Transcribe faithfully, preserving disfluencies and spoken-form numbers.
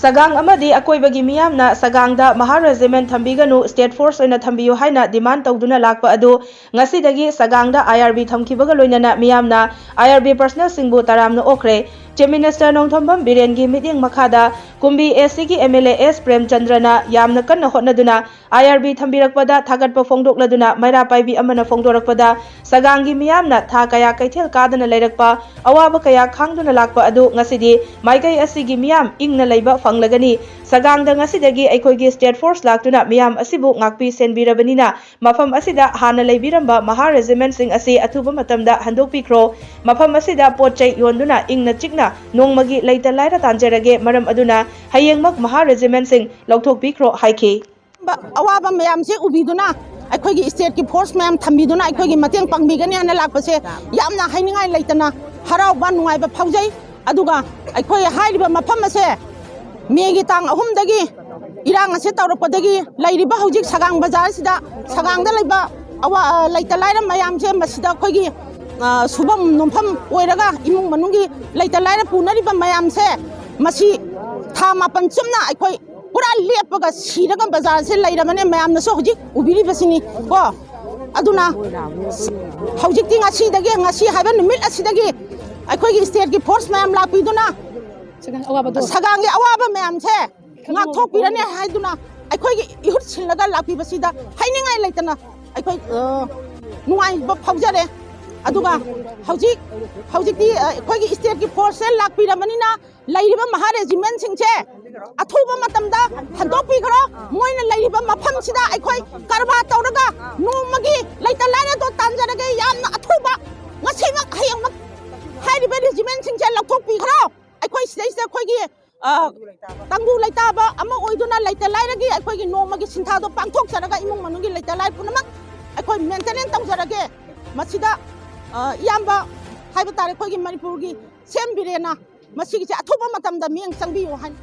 ꯁꯒꯥꯡ ꯑꯃꯗꯤ ꯑꯀꯣꯏꯕꯒꯤ ꯃꯤꯌꯥꯝꯅ ꯁꯒꯥꯡꯗ ꯃꯍꯥ ꯔꯦꯖꯤꯃꯦꯟ ꯊꯝꯕꯤꯒꯅꯨ, ꯁ꯭ꯇꯦꯠ ꯐꯣꯔꯁ ꯑꯣꯏꯅ ꯊꯝꯕꯤꯌꯨ ꯍꯥꯏꯅ ꯗꯤꯃꯥꯟ ꯇꯧꯗꯨꯅ ꯂꯥꯛꯄ ꯑꯗꯨ ꯉꯁꯤꯗꯒꯤ ꯁꯒꯥꯡꯗ ꯑꯥꯏ ꯑꯥꯔ ꯕꯤ ꯊꯝꯈꯤꯕꯒ ꯂꯣꯏꯅꯅ ꯃꯤꯌꯥꯝꯅ ꯑꯥꯏ ꯑꯥꯔ ꯕꯤ ꯄꯔꯁꯅꯦꯜꯁꯤꯡꯕꯨ ꯇꯔꯥꯝꯅ ꯑꯣꯛꯈ꯭ꯔꯦ꯫ ꯆꯤꯐ ꯃꯤꯅꯤꯁꯇꯔ ꯅꯣꯡꯊꯣꯝꯕꯝ ꯕꯤꯔꯦꯟꯒꯤ ꯃꯤꯠꯌꯦꯡ ꯃꯈꯥꯗ ꯀꯨꯝꯕꯤ ꯑꯦ ꯁꯤꯒꯤ ꯑꯦꯝ ꯑꯦꯜ ꯑꯦ ꯑꯦꯁ ꯄ꯭ꯔꯦꯝꯆꯟꯗ꯭ꯔꯅ ꯌꯥꯝꯅ ꯀꯟꯅ ꯍꯣꯠꯅꯗꯨꯅ ꯑꯥꯏ ꯑꯥꯔ ꯕꯤ ꯊꯝꯕꯤꯔꯛꯄꯗ ꯊꯥꯒꯠꯄ ꯐꯣꯡꯗꯣꯛꯂꯗꯨꯅ ꯃꯩꯔꯥ ꯄꯥꯏꯕꯤ ꯑꯃꯅ ꯐꯣꯡꯗꯣꯔꯛꯄꯗ ꯁꯒꯥꯡꯒꯤ ꯃꯤꯌꯥꯝꯅ ꯊꯥ ꯀꯌꯥ ꯀꯩꯊꯦꯜ ꯀꯥꯗꯅ ꯂꯩꯔꯛꯄ ꯑꯋꯥꯕ ꯀꯌꯥ ꯈꯥꯡꯗꯨꯅ ꯂꯥꯛꯄ ꯑꯗꯨ ꯉꯁꯤꯗꯤ ꯃꯥꯏꯀꯩ ꯑꯁꯤꯒꯤ ꯃꯤꯌꯥꯝ ꯏꯪꯅ ꯂꯩꯕ ꯐꯪꯂꯒꯅꯤ꯫ ꯁꯒꯥꯡꯗ ꯉꯁꯤꯗꯒꯤ ꯑꯩꯈꯣꯏꯒꯤ ꯁ꯭ꯇꯦꯠ ꯐꯣꯔꯁ ꯂꯥꯛꯇꯨꯅ ꯃꯤꯌꯥꯝ ꯑꯁꯤꯕꯨ ꯉꯥꯛꯄꯤ ꯁꯦꯟꯕꯤꯔꯕꯅꯤꯅ ꯃꯐꯝ ꯑꯁꯤꯗ ꯍꯥꯟꯅ ꯂꯩꯕꯤꯔꯝꯕ ꯃꯍꯥ ꯔꯦꯖꯤꯃꯦꯟꯁꯤꯡ ꯑꯁꯤ ꯑꯊꯨꯕ ꯃꯇꯝꯗ ꯍꯟꯗꯣꯛꯄꯤꯈ꯭ꯔꯣ꯫ ꯃꯐꯝ ꯑꯁꯤꯗ ꯄꯣꯠ ꯆꯩ ꯌꯣꯟꯗꯨꯅ ꯏꯪꯅ ꯆꯤꯛꯅ ꯅꯣꯡꯃꯒꯤ ꯂꯩꯇ ꯂꯥꯏꯔ ꯇꯥꯟꯖꯔꯒꯦ, ꯃꯔꯝ ꯑꯗꯨꯅ ꯍꯌꯦꯡꯃꯛ ꯃꯍꯥ ꯔꯦꯖꯤꯃꯦꯟꯁꯤꯡ ꯂꯧꯊꯣꯛꯄꯤꯈ꯭ꯔꯣ ꯍꯥꯏꯈꯤ꯫ ꯑꯋꯥꯕ ꯃꯌꯥꯝꯁꯦ ꯎꯕꯤꯗꯨꯅ ꯑꯩꯈꯣꯏꯒꯤ ꯁ꯭ꯇꯦꯠꯀꯤ ꯐꯣꯔꯁ ꯃꯌꯥꯝ ꯊꯝꯕꯤꯗꯨꯅ ꯑꯩꯈꯣꯏꯒꯤ ꯃꯇꯦꯡ ꯄꯥꯡꯕꯤꯒꯅꯤ ꯍꯥꯏꯅ ꯂꯥꯛꯄꯁꯦ ꯌꯥꯝꯅ ꯍꯥꯏꯅꯤꯡꯉꯥꯏ ꯂꯩꯇꯅ ꯍꯔꯥꯎꯕ ꯅꯨꯡꯉꯥꯏꯕ ꯐꯥꯎꯖꯩ꯫ ꯑꯗꯨꯒ ꯑꯩꯈꯣꯏ ꯍꯥꯏꯔꯤꯕ ꯃꯐꯝ ꯑꯁꯦ ꯃꯦꯒꯤ ꯇꯥꯡ ꯑꯍꯨꯝꯗꯒꯤ ꯏꯔꯥꯡ ꯑꯁꯤ ꯇꯧꯔꯛꯄꯗꯒꯤ ꯂꯩꯔꯤꯕ ꯍꯧꯖꯤꯛ ꯁꯒꯥꯡ ꯕꯖꯥꯔꯁꯤꯗ, ꯁꯒꯥꯡꯗ ꯂꯩꯕ ꯑꯋꯥ-, ꯑ, ꯂꯩꯇ ꯂꯥꯏꯔ ꯃꯌꯥꯝꯁꯦ ꯃꯁꯤꯗ ꯑꯩꯈꯣꯏꯒꯤ, ꯑ, ꯁꯨꯐꯝ ꯅꯣꯝꯐꯝ ꯑꯣꯏꯔꯒ ꯏꯃꯨꯡ ꯃꯅꯨꯡꯒꯤ ꯂꯩꯇ ꯂꯥꯏꯔ ꯄꯨꯅꯔꯤꯕ ꯃꯌꯥꯝꯁꯦ ꯃꯁꯤ ꯊꯥ ꯃꯥꯄꯟ ꯆꯨꯞꯅ ꯑꯩꯈꯣꯏ ꯄꯨꯔꯥ ꯂꯦꯞꯄꯒ ꯁꯤꯔꯒ ꯕꯖꯥꯔꯁꯦ ꯂꯩꯔꯕꯅꯦ꯫ ꯃꯌꯥꯝꯅꯁꯨ ꯍꯧꯖꯤꯛ ꯎꯕꯤꯔꯤꯕꯁꯤꯅꯤ ꯀꯣ꯫ ꯑꯗꯨꯅ ꯍꯧꯖꯤꯛꯇꯤ ꯉꯁꯤꯗꯒꯤ, ꯉꯁꯤ ꯍꯥꯏꯕ ꯅꯨꯃꯤꯠ ꯑꯁꯤꯗꯒꯤ ꯑꯩꯈꯣꯏꯒꯤ ꯁ꯭ꯇꯦꯠꯀꯤ ꯐꯣꯔꯁ ꯃꯌꯥꯝ ꯂꯥꯛꯄꯤꯗꯨꯅ ꯁꯒꯥꯡꯒꯤ ꯑꯋꯥꯕꯗꯣ꯫ ꯁꯒꯥꯡꯒꯤ ꯑꯋꯥꯕ ꯃꯌꯥꯝꯁꯦ ꯉꯥꯛꯊꯣꯛꯄꯤꯔꯅꯤ ꯍꯥꯏꯗꯨꯅ ꯑꯩꯈꯣꯏꯒꯤ ꯏꯍꯨꯠ ꯁꯤꯜꯂꯒ ꯂꯥꯛꯄꯤꯕꯁꯤꯗ ꯍꯥꯏꯅꯤꯡꯉꯥꯏ ꯂꯩꯇꯅ ꯑꯩꯈꯣꯏ, ꯑ, ꯅꯨꯡꯉꯥꯏꯕ ꯐꯥꯎꯖꯔꯦ꯫ ꯑꯗꯨꯒ ꯍꯧꯖꯤꯛ, ꯍꯧꯖꯤꯛꯇꯤ, ꯑ, ꯑꯩꯈꯣꯏꯒꯤ ꯁ꯭ꯇꯦꯠꯀꯤ ꯐꯣꯔꯁꯁꯦ ꯂꯥꯛꯄꯤꯔꯕꯅꯤꯅ ꯂꯩꯔꯤꯕ ꯃꯍꯥ ꯔꯦꯖꯤꯃꯦꯟꯁꯤꯡꯁꯦ ꯑꯊꯨꯕ ꯃꯇꯝꯗ ꯍꯟꯗꯣꯛꯄꯤꯈ꯭ꯔꯣ꯫ ꯃꯣꯏꯅ ꯂꯩꯔꯤꯕ ꯃꯐꯝꯁꯤꯗ ꯑꯩꯈꯣꯏ ꯀꯔꯕꯥꯔ ꯇꯧꯔꯒ ꯅꯣꯡꯃꯒꯤ ꯂꯩꯇ ꯂꯥꯏꯔꯗꯣ ꯇꯥꯟꯖꯔꯒꯦ꯫ ꯌꯥꯝꯅ ꯑꯊꯨꯕ, ꯉꯁꯤꯃꯛ ꯍꯌꯦꯡꯃꯛ ꯍꯥꯏꯔꯤꯕ ꯔꯦꯖꯤꯃꯦꯟꯁꯤꯡꯁꯦ ꯂꯧꯊꯣꯛꯄꯤꯈ꯭ꯔꯣ꯫ ꯑꯩꯈꯣꯏ ꯁꯤꯗꯩꯁꯤꯗ ꯑꯩꯈꯣꯏꯒꯤ, ꯑ, ꯇꯪꯗꯨ ꯂꯩꯇꯥꯕ ꯑꯃ ꯑꯣꯏꯗꯨꯅ ꯂꯩꯇ ꯂꯥꯏꯔꯒꯤ ꯑꯩꯈꯣꯏꯒꯤ ꯅꯣꯡꯃꯒꯤ ꯁꯤꯟꯊꯥꯗꯣ ꯄꯥꯡꯊꯣꯛꯆꯔꯒ ꯏꯃꯨꯡ ꯃꯅꯨꯡꯒꯤ ꯂꯩꯇ ꯂꯥꯏꯔ ꯄꯨꯝꯅꯃꯛ ꯑꯩꯈꯣꯏ ꯃꯦꯟꯇꯦꯅꯦꯟꯁ ꯇꯧꯖꯔꯒꯦ꯫ ꯃꯁꯤꯗ, ꯑ, ꯏꯌꯥꯝꯕ ꯍꯥꯏꯕ ꯇꯥꯔꯦ, ꯑꯩꯈꯣꯏꯒꯤ ꯃꯅꯤꯄꯨꯔꯒꯤ ꯁꯤ ꯑꯦꯝ ꯕꯤꯔꯦꯟꯅ ꯃꯁꯤꯒꯤꯁꯦ ꯑꯊꯨꯕ ꯃꯇꯝꯗ ꯃꯤꯠꯌꯦꯡ ꯆꯪꯕꯤꯌꯨ ꯍꯥꯏꯅ